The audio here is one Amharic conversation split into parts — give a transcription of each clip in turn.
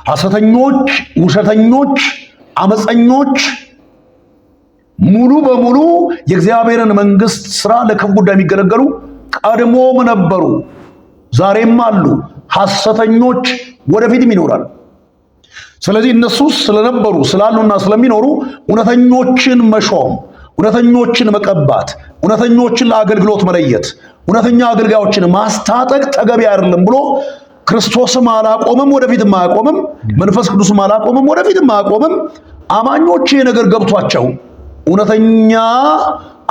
ሐሰተኞች፣ ውሸተኞች፣ አመፀኞች ሙሉ በሙሉ የእግዚአብሔርን መንግስት ስራ ለክፉ ጉዳይ የሚገለገሉ ቀድሞም ነበሩ፣ ዛሬም አሉ። ሐሰተኞች ወደፊትም ይኖራሉ። ስለዚህ እነሱ ስለነበሩ ስላሉና ስለሚኖሩ እውነተኞችን መሾም፣ እውነተኞችን መቀባት፣ እውነተኞችን ለአገልግሎት መለየት፣ እውነተኛ አገልጋዮችን ማስታጠቅ ተገቢ አይደለም ብሎ ክርስቶስም አላቆምም፣ ወደፊትም አያቆምም። መንፈስ ቅዱስም አላቆምም፣ ወደፊትም አያቆምም። አማኞች ይህ ነገር ገብቷቸው እውነተኛ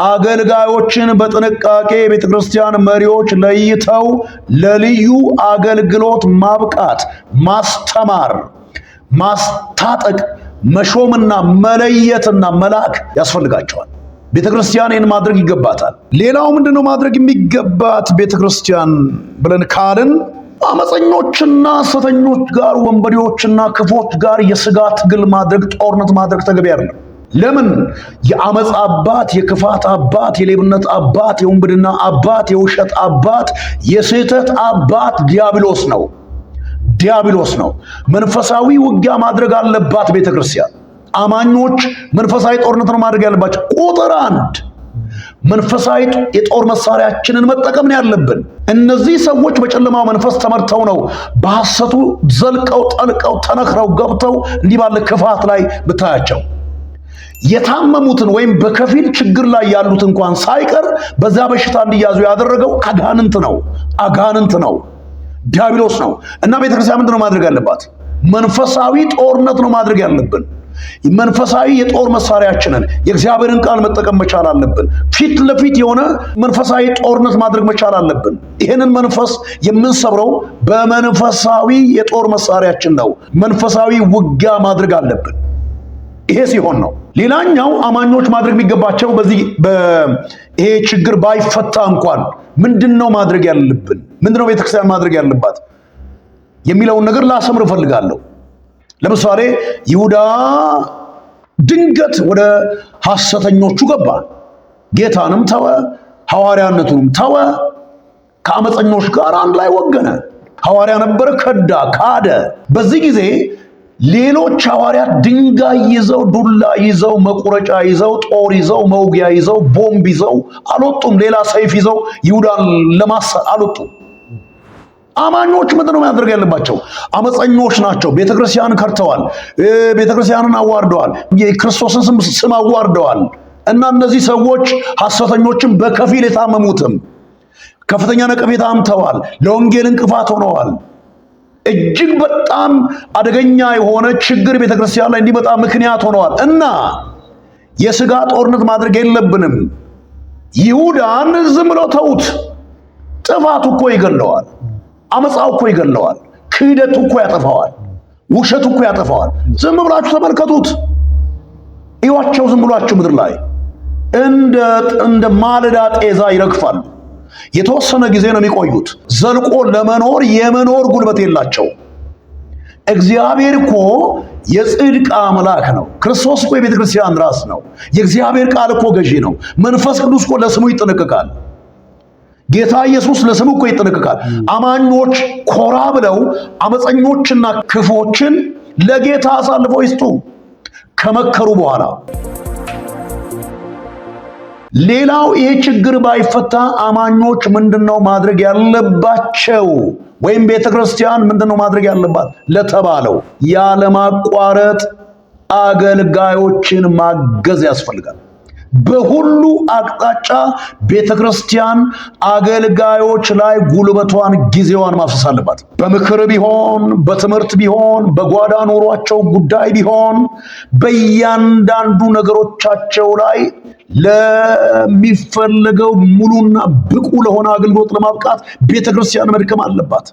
አገልጋዮችን በጥንቃቄ የቤተ ክርስቲያን መሪዎች ለይተው ለልዩ አገልግሎት ማብቃት፣ ማስተማር፣ ማስታጠቅ፣ መሾምና መለየትና መላክ ያስፈልጋቸዋል። ቤተ ክርስቲያን ይህን ማድረግ ይገባታል። ሌላው ምንድነው ማድረግ የሚገባት ቤተ ክርስቲያን ብለን ካልን አመፀኞችና ሐሰተኞች ጋር፣ ወንበዴዎችና ክፎች ጋር የስጋ ትግል ማድረግ፣ ጦርነት ማድረግ ተገቢ አይደለም። ለምን? የአመፅ አባት፣ የክፋት አባት፣ የሌብነት አባት፣ የውንብድና አባት፣ የውሸት አባት፣ የስህተት አባት ዲያብሎስ ነው። ዲያብሎስ ነው። መንፈሳዊ ውጊያ ማድረግ አለባት ቤተ ክርስቲያን። አማኞች መንፈሳዊ ጦርነት ነው ማድረግ ያለባቸው። ቁጥር አንድ መንፈሳዊ የጦር መሳሪያችንን መጠቀም ነው ያለብን። እነዚህ ሰዎች በጨለማው መንፈስ ተመርተው ነው በሐሰቱ ዘልቀው ጠልቀው ተነክረው ገብተው እንዲህ ባለ ክፋት ላይ ብታያቸው የታመሙትን ወይም በከፊል ችግር ላይ ያሉት እንኳን ሳይቀር በዛ በሽታ እንዲያዙ ያደረገው አጋንንት ነው። አጋንንት ነው፣ ዲያብሎስ ነው። እና ቤተክርስቲያን ምንድን ነው ማድረግ ያለባት? መንፈሳዊ ጦርነት ነው ማድረግ ያለብን። መንፈሳዊ የጦር መሳሪያችንን የእግዚአብሔርን ቃል መጠቀም መቻል አለብን። ፊት ለፊት የሆነ መንፈሳዊ ጦርነት ማድረግ መቻል አለብን። ይህንን መንፈስ የምንሰብረው በመንፈሳዊ የጦር መሳሪያችን ነው። መንፈሳዊ ውጊያ ማድረግ አለብን። ይሄ ሲሆን ነው። ሌላኛው አማኞች ማድረግ የሚገባቸው በዚህ ይሄ ችግር ባይፈታ እንኳን ምንድን ነው ማድረግ ያለብን፣ ምንድን ነው ቤተክርስቲያን ማድረግ ያለባት የሚለውን ነገር ላሰምር እፈልጋለሁ። ለምሳሌ ይሁዳ ድንገት ወደ ሐሰተኞቹ ገባ። ጌታንም ተወ፣ ሐዋርያነቱንም ተወ። ከአመፀኞች ጋር አንድ ላይ ወገነ። ሐዋርያ ነበረ፣ ከዳ፣ ካደ። በዚህ ጊዜ ሌሎች ሐዋርያት ድንጋይ ይዘው፣ ዱላ ይዘው፣ መቁረጫ ይዘው፣ ጦር ይዘው፣ መውጊያ ይዘው፣ ቦምብ ይዘው አልወጡም። ሌላ ሰይፍ ይዘው ይሁዳን ለማሰር አልወጡም። አማኞች ምንድን ነው ማድረግ ያለባቸው? አመፀኞች ናቸው። ቤተክርስቲያንን ከድተዋል። ቤተክርስቲያንን አዋርደዋል። የክርስቶስን ስም አዋርደዋል። እና እነዚህ ሰዎች ሐሰተኞችም በከፊል የታመሙትም ከፍተኛ ነቀፌታ አምተዋል። ለወንጌል እንቅፋት ሆነዋል። እጅግ በጣም አደገኛ የሆነ ችግር ቤተክርስቲያን ላይ እንዲመጣ ምክንያት ሆነዋል። እና የስጋ ጦርነት ማድረግ የለብንም። ይሁዳን ዝም ብለው ተዉት። ጥፋቱ እኮ ይገለዋል። አመፃው እኮ ይገለዋል። ክህደቱ እኮ ያጠፋዋል። ውሸቱ እኮ ያጠፋዋል። ዝም ብላችሁ ተመልከቱት፣ እዩዋቸው። ዝም ብሏችሁ ምድር ላይ እንደ ማለዳ ጤዛ ይረግፋሉ። የተወሰነ ጊዜ ነው የሚቆዩት። ዘልቆ ለመኖር የመኖር ጉልበት የላቸው። እግዚአብሔር እኮ የጽድቅ አምላክ ነው። ክርስቶስ እኮ የቤተ ክርስቲያን ራስ ነው። የእግዚአብሔር ቃል እኮ ገዢ ነው። መንፈስ ቅዱስ እኮ ለስሙ ይጠነቀቃል። ጌታ ኢየሱስ ለስሙ እኮ ይጠነቀቃል። አማኞች ኮራ ብለው አመፀኞችና ክፎችን ለጌታ አሳልፈው ይስጡ ከመከሩ በኋላ። ሌላው ይሄ ችግር ባይፈታ አማኞች ምንድነው ማድረግ ያለባቸው? ወይም ቤተ ክርስቲያን ምንድነው ማድረግ ያለባት ለተባለው ያለማቋረጥ አገልጋዮችን ማገዝ ያስፈልጋል። በሁሉ አቅጣጫ ቤተ ክርስቲያን አገልጋዮች ላይ ጉልበቷን፣ ጊዜዋን ማፍሰስ አለባት። በምክር ቢሆን፣ በትምህርት ቢሆን፣ በጓዳ ኑሯቸው ጉዳይ ቢሆን፣ በእያንዳንዱ ነገሮቻቸው ላይ ለሚፈለገው ሙሉና ብቁ ለሆነ አገልግሎት ለማብቃት ቤተ ክርስቲያን መድከም አለባት።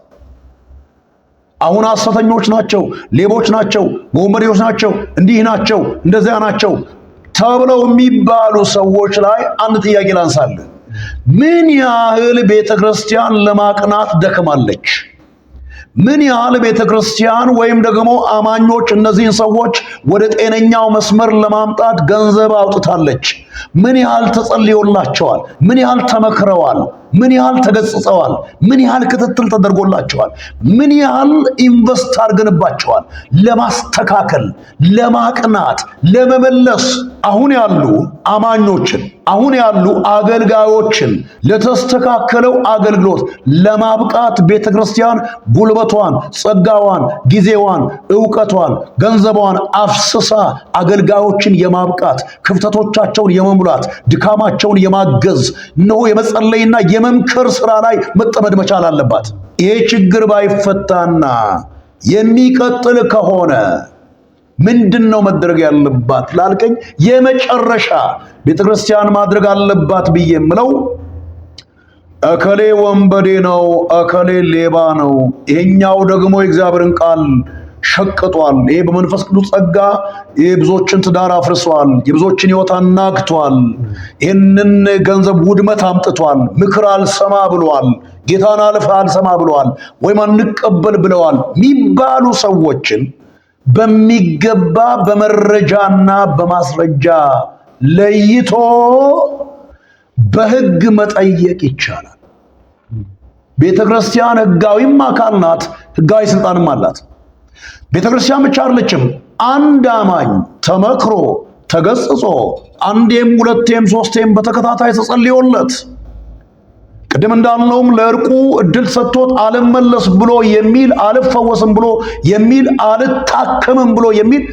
አሁን ሐሰተኞች ናቸው፣ ሌቦች ናቸው፣ ወንበዴዎች ናቸው፣ እንዲህ ናቸው፣ እንደዚያ ናቸው ተብለው የሚባሉ ሰዎች ላይ አንድ ጥያቄ ላንሳለን። ምን ያህል ቤተ ክርስቲያን ለማቅናት ደክማለች? ምን ያህል ቤተ ክርስቲያን ወይም ደግሞ አማኞች እነዚህን ሰዎች ወደ ጤነኛው መስመር ለማምጣት ገንዘብ አውጥታለች? ምን ያህል ተጸልዮላቸዋል? ምን ያህል ተመክረዋል? ምን ያህል ተገጽጸዋል? ምን ያህል ክትትል ተደርጎላቸዋል? ምን ያህል invest አድርገንባቸዋል? ለማስተካከል፣ ለማቅናት፣ ለመመለስ አሁን ያሉ አማኞችን፣ አሁን ያሉ አገልጋዮችን ለተስተካከለው አገልግሎት ለማብቃት ቤተ ክርስቲያን ጉልበቷን፣ ጸጋዋን፣ ጊዜዋን፣ ዕውቀቷን፣ ገንዘቧን አፍስሳ አገልጋዮችን የማብቃት፣ ክፍተቶቻቸውን የመሙላት፣ ድካማቸውን የማገዝ፣ እነሆ የመጸለይና የመምከር ስራ ላይ መጠመድ መቻል አለባት። ይሄ ችግር ባይፈታና የሚቀጥል ከሆነ ምንድን ነው መደረግ ያለባት ላልከኝ፣ የመጨረሻ ቤተክርስቲያን ማድረግ አለባት ብዬ የምለው እከሌ ወንበዴ ነው፣ እከሌ ሌባ ነው፣ ይሄኛው ደግሞ የእግዚአብሔርን ቃል ሸቅጧል፣ ይሄ በመንፈስ ቅዱስ ጸጋ የብዙዎችን ትዳር አፍርሷል፣ የብዙዎችን ሕይወት አናግቷል፣ ይህንን ገንዘብ ውድመት አምጥቷል፣ ምክር አልሰማ ብሏል፣ ጌታን አልፈ አልሰማ ብለዋል፣ ወይም አንቀበል ብለዋል የሚባሉ ሰዎችን በሚገባ በመረጃና በማስረጃ ለይቶ በሕግ መጠየቅ ይቻላል። ቤተ ክርስቲያን ሕጋዊም አካል ናት፣ ሕጋዊ ስልጣንም አላት። ቤተ ክርስቲያን ብቻ አይደለችም። አንድ አማኝ ተመክሮ ተገስጾ አንዴም ሁለቴም ሶስቴም በተከታታይ ተጸልዮለት፣ ቅድም እንዳልነውም ለእርቁ እድል ሰጥቶት አልመለስ ብሎ የሚል፣ አልፈወስም ብሎ የሚል፣ አልታከምም ብሎ የሚል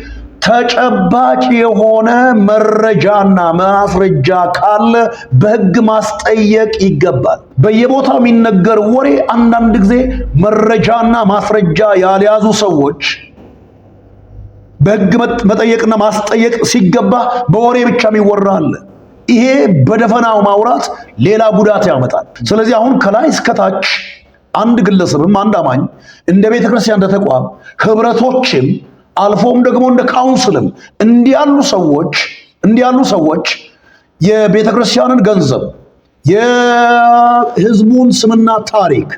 ተጨባጭ የሆነ መረጃና ማስረጃ ካለ በሕግ ማስጠየቅ ይገባል። በየቦታው የሚነገር ወሬ አንዳንድ ጊዜ መረጃና ማስረጃ ያልያዙ ሰዎች በሕግ መጠየቅና ማስጠየቅ ሲገባ በወሬ ብቻ የሚወራ አለ። ይሄ በደፈናው ማውራት ሌላ ጉዳት ያመጣል። ስለዚህ አሁን ከላይ እስከታች አንድ ግለሰብም አንድ አማኝ እንደ ቤተ ክርስቲያን፣ እንደ ተቋም ህብረቶችም አልፎም ደግሞ እንደ council ም እንዲህ ያሉ ሰዎች የቤተ ክርስቲያንን ገንዘብ፣ የህዝቡን ስምና ታሪክ፣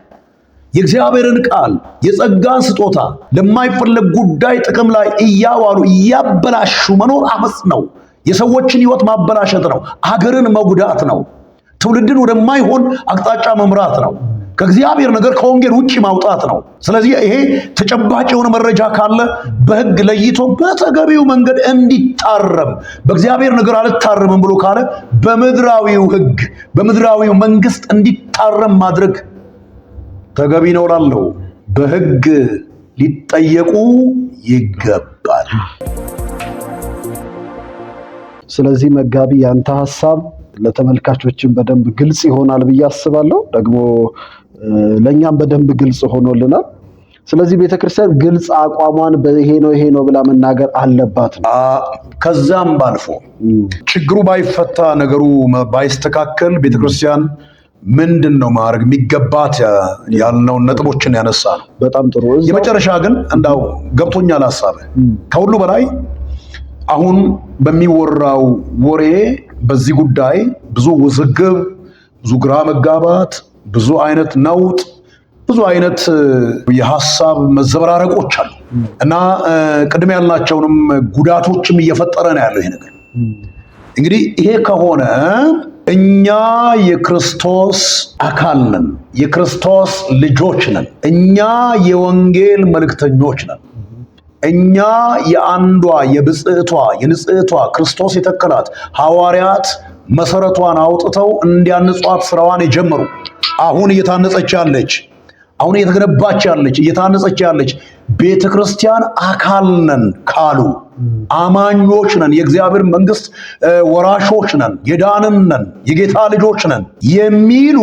የእግዚአብሔርን ቃል፣ የጸጋን ስጦታ ለማይፈለግ ጉዳይ ጥቅም ላይ እያዋሉ እያበላሹ መኖር አመፅ ነው። የሰዎችን ህይወት ማበላሸት ነው። አገርን መጉዳት ነው። ትውልድን ወደማይሆን አቅጣጫ መምራት ነው። ከእግዚአብሔር ነገር፣ ከወንጌል ውጭ ማውጣት ነው። ስለዚህ ይሄ ተጨባጭ የሆነ መረጃ ካለ በህግ ለይቶ በተገቢው መንገድ እንዲታረም፣ በእግዚአብሔር ነገር አልታረምም ብሎ ካለ በምድራዊው ህግ፣ በምድራዊው መንግስት እንዲታረም ማድረግ ተገቢ ነው እላለሁ። በህግ ሊጠየቁ ይገባል። ስለዚህ መጋቢ፣ ያንተ ሀሳብ ለተመልካቾችን በደንብ ግልጽ ይሆናል ብዬ አስባለሁ። ደግሞ ለእኛም በደንብ ግልጽ ሆኖልናል። ስለዚህ ቤተክርስቲያን ግልጽ አቋሟን ይሄ ነው ይሄ ነው ብላ መናገር አለባት ነው። ከዛም ባልፎ ችግሩ ባይፈታ፣ ነገሩ ባይስተካከል ቤተክርስቲያን ምንድን ነው ማድረግ የሚገባት ያልነውን ነጥቦችን ያነሳ ነው። በጣም ጥሩ። የመጨረሻ ግን እንዳው ገብቶኛል ሀሳብህ። ከሁሉ በላይ አሁን በሚወራው ወሬ በዚህ ጉዳይ ብዙ ውዝግብ፣ ብዙ ግራ መጋባት፣ ብዙ አይነት ነውጥ፣ ብዙ አይነት የሀሳብ መዘበራረቆች አሉ እና ቅድም ያልናቸውንም ጉዳቶችም እየፈጠረ ነው ያለው ይሄ ነገር። እንግዲህ ይሄ ከሆነ እኛ የክርስቶስ አካል ነን፣ የክርስቶስ ልጆች ነን። እኛ የወንጌል መልእክተኞች ነን። እኛ የአንዷ የብፅዕቷ የንጽሕቷ ክርስቶስ የተከላት፣ ሐዋርያት መሰረቷን አውጥተው እንዲያንጿት ስራዋን የጀመሩ፣ አሁን እየታነጸች ያለች፣ አሁን እየተገነባች ያለች፣ እየታነጸች ያለች ቤተ ክርስቲያን አካል ነን ካሉ፣ አማኞች ነን፣ የእግዚአብሔር መንግስት ወራሾች ነን፣ የዳንን ነን፣ የጌታ ልጆች ነን የሚሉ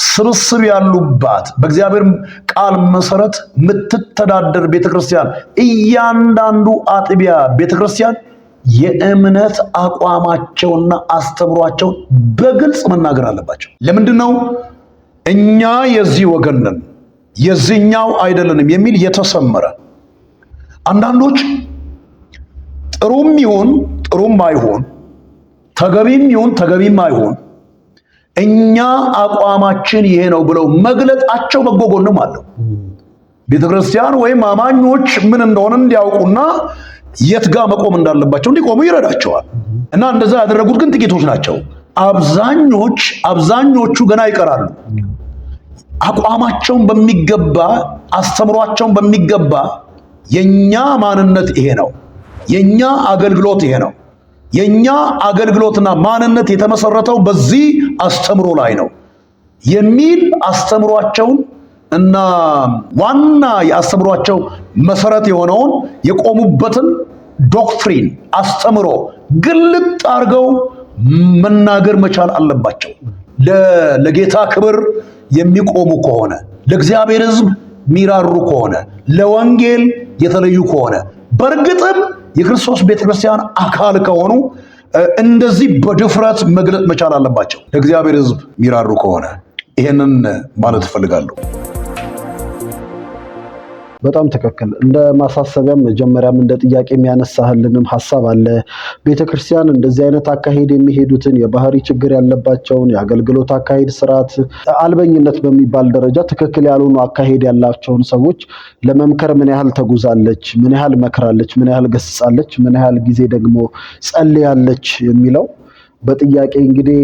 ስብስብ ያሉባት፣ በእግዚአብሔር ቃል መሰረት የምትተዳደር ቤተክርስቲያን፣ እያንዳንዱ አጥቢያ ቤተክርስቲያን የእምነት አቋማቸውና አስተምሯቸውን በግልጽ መናገር አለባቸው። ለምንድን ነው እኛ የዚህ ወገን ነን፣ የዚህኛው አይደለንም የሚል የተሰመረ? አንዳንዶች ጥሩም ይሁን ጥሩም አይሁን፣ ተገቢም ይሁን ተገቢም አይሁን፣ እኛ አቋማችን ይሄ ነው ብለው መግለጣቸው በጎ ጎንም አለው። ቤተ ክርስቲያን ወይም አማኞች ምን እንደሆነ እንዲያውቁና የት ጋር መቆም እንዳለባቸው እንዲቆሙ ይረዳቸዋል። እና እንደዛ ያደረጉት ግን ጥቂቶች ናቸው። አብዛኞቹ ገና ይቀራሉ። አቋማቸውን በሚገባ አስተምሯቸውን በሚገባ የኛ ማንነት ይሄ ነው፣ የኛ አገልግሎት ይሄ ነው፣ የኛ አገልግሎትና ማንነት የተመሰረተው በዚህ አስተምሮ ላይ ነው የሚል አስተምሯቸውን እና ዋና የአስተምሯቸው መሰረት የሆነውን የቆሙበትን doctrine አስተምሮ ግልጥ አድርገው መናገር መቻል አለባቸው። ለጌታ ክብር የሚቆሙ ከሆነ፣ ለእግዚአብሔር ሕዝብ የሚራሩ ከሆነ፣ ለወንጌል የተለዩ ከሆነ፣ በእርግጥም የክርስቶስ ቤተክርስቲያን አካል ከሆኑ እንደዚህ በድፍረት መግለጥ መቻል አለባቸው። ለእግዚአብሔር ሕዝብ የሚራሩ ከሆነ ይሄንን ማለት እፈልጋለሁ። በጣም ትክክል። እንደ ማሳሰቢያም መጀመሪያም እንደ ጥያቄ የሚያነሳህልንም ሀሳብ አለ። ቤተክርስቲያን እንደዚህ አይነት አካሄድ የሚሄዱትን የባህሪ ችግር ያለባቸውን የአገልግሎት አካሄድ ስርዓት አልበኝነት በሚባል ደረጃ ትክክል ያልሆኑ አካሄድ ያላቸውን ሰዎች ለመምከር ምን ያህል ተጉዛለች፣ ምን ያህል መክራለች፣ ምን ያህል ገስጻለች፣ ምን ያህል ጊዜ ደግሞ ጸልያለች የሚለው በጥያቄ እንግዲህ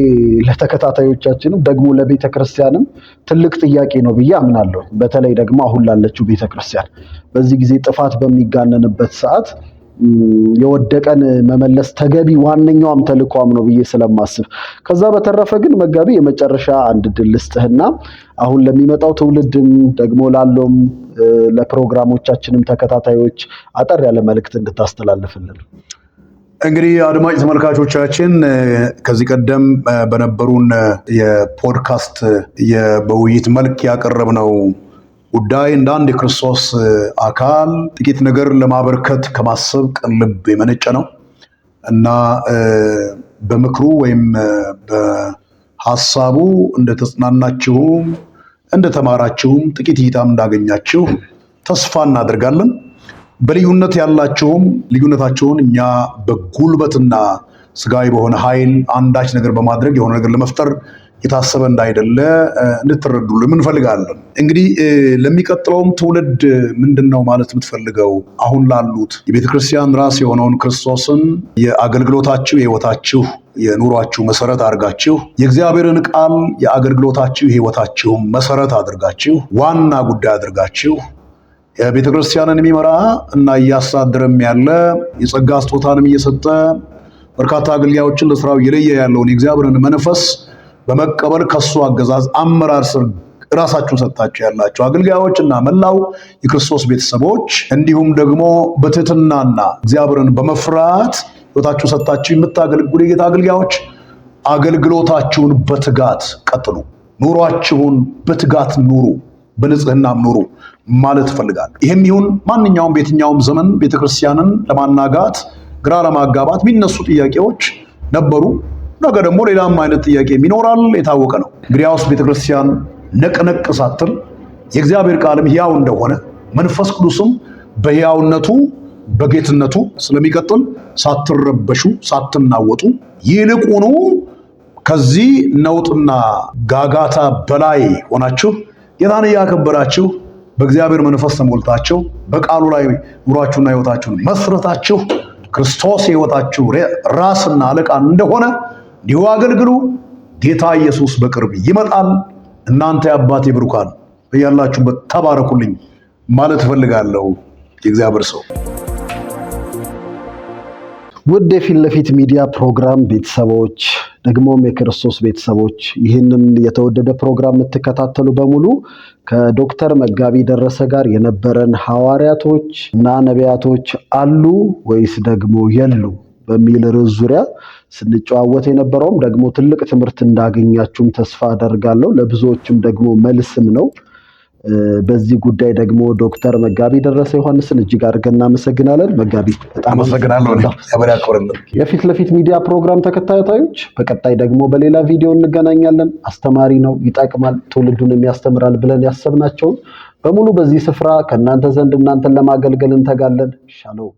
ለተከታታዮቻችንም ደግሞ ለቤተ ክርስቲያንም ትልቅ ጥያቄ ነው ብዬ አምናለሁ። በተለይ ደግሞ አሁን ላለችው ቤተ ክርስቲያን በዚህ ጊዜ ጥፋት በሚጋነንበት ሰዓት የወደቀን መመለስ ተገቢ ዋነኛውም ተልእኮም ነው ብዬ ስለማስብ፣ ከዛ በተረፈ ግን መጋቢ የመጨረሻ አንድ ድል ልስጥህና አሁን ለሚመጣው ትውልድም ደግሞ ላለውም ለፕሮግራሞቻችንም ተከታታዮች አጠር ያለ መልእክት እንድታስተላልፍልን። እንግዲህ አድማጭ ተመልካቾቻችን ከዚህ ቀደም በነበሩን የፖድካስት በውይይት መልክ ያቀረብነው ጉዳይ እንደ አንድ የክርስቶስ አካል ጥቂት ነገር ለማበርከት ከማሰብ ቅን ልብ የመነጨ ነው እና በምክሩ ወይም በሀሳቡ እንደተጽናናችሁም እንደተማራችሁም ጥቂት እይታም እንዳገኛችሁ ተስፋ እናደርጋለን። በልዩነት ያላችሁም ልዩነታቸውን እኛ በጉልበትና ስጋዊ በሆነ ኃይል አንዳች ነገር በማድረግ የሆነ ነገር ለመፍጠር የታሰበ እንዳይደለ እንድትረዱልን እንፈልጋለን። እንግዲህ ለሚቀጥለውም ትውልድ ምንድን ነው ማለት የምትፈልገው? አሁን ላሉት የቤተ ክርስቲያን ራስ የሆነውን ክርስቶስን የአገልግሎታችሁ፣ የሕይወታችሁ፣ የኑሯችሁ መሰረት አድርጋችሁ የእግዚአብሔርን ቃል የአገልግሎታችሁ የሕይወታችሁ መሰረት አድርጋችሁ ዋና ጉዳይ አድርጋችሁ የቤተ ክርስቲያንን የሚመራ እና እያስተዳደረም ያለ የጸጋ ስጦታንም እየሰጠ በርካታ አገልጋዮችን ለስራው እየለየ ያለውን የእግዚአብሔርን መንፈስ በመቀበል ከሱ አገዛዝ አመራር ስር ራሳችሁን ሰጥታችሁ ያላችሁ አገልጋዮች እና መላው የክርስቶስ ቤተሰቦች እንዲሁም ደግሞ በትህትናና እግዚአብሔርን በመፍራት ሕይወታችሁን ሰጥታችሁ የምታገለግሉ የጌታ አገልጋዮች አገልግሎታችሁን በትጋት ቀጥሉ። ኑሯችሁን በትጋት ኑሩ፣ በንጽህናም ኑሩ ማለት እፈልጋለሁ። ይህም ይሁን ማንኛውም በየትኛውም ዘመን ቤተክርስቲያንን ለማናጋት ግራ ለማጋባት የሚነሱ ጥያቄዎች ነበሩ። ነገ ደግሞ ሌላም አይነት ጥያቄ ይኖራል፣ የታወቀ ነው። እንግዲያውስ ቤተክርስቲያን ነቅነቅ ሳትል የእግዚአብሔር ቃልም ሕያው እንደሆነ መንፈስ ቅዱስም በሕያውነቱ በጌትነቱ ስለሚቀጥል ሳትረበሹ ሳትናወጡ ይልቁኑ ከዚህ ነውጥና ጋጋታ በላይ ሆናችሁ ጌታን እያከበራችሁ በእግዚአብሔር መንፈስ ተሞልታችሁ በቃሉ ላይ ኑሯችሁና ሕይወታችሁን መስረታችሁ ክርስቶስ የሕይወታችሁ ራስና አለቃ እንደሆነ እንዲሁ አገልግሉ። ጌታ ኢየሱስ በቅርብ ይመጣል። እናንተ የአባቴ ብሩካን በያላችሁበት ተባረኩልኝ ማለት እፈልጋለሁ። የእግዚአብሔር ሰው ውድ የፊት ለፊት ሚዲያ ፕሮግራም ቤተሰቦች ደግሞም የክርስቶስ ቤተሰቦች ይህንን የተወደደ ፕሮግራም የምትከታተሉ በሙሉ ከዶክተር መጋቢ ደረሰ ጋር የነበረን ሐዋርያቶች እና ነቢያቶች አሉ ወይስ ደግሞ የሉ በሚል ርዕስ ዙሪያ ስንጨዋወት የነበረውም ደግሞ ትልቅ ትምህርት እንዳገኛችሁም ተስፋ አደርጋለሁ። ለብዙዎችም ደግሞ መልስም ነው። በዚህ ጉዳይ ደግሞ ዶክተር መጋቢ ደረሰ ዮሐንስን እጅግ አድርገን እናመሰግናለን። መጋቢ በጣም አመሰግናለሁ። እግዚአብሔር ያክብርልን። የፊት ለፊት ሚዲያ ፕሮግራም ተከታታዮች፣ በቀጣይ ደግሞ በሌላ ቪዲዮ እንገናኛለን። አስተማሪ ነው፣ ይጠቅማል፣ ትውልዱንም ያስተምራል ብለን ያሰብናቸውን በሙሉ በዚህ ስፍራ ከእናንተ ዘንድ እናንተን ለማገልገል እንተጋለን። ሻሎም።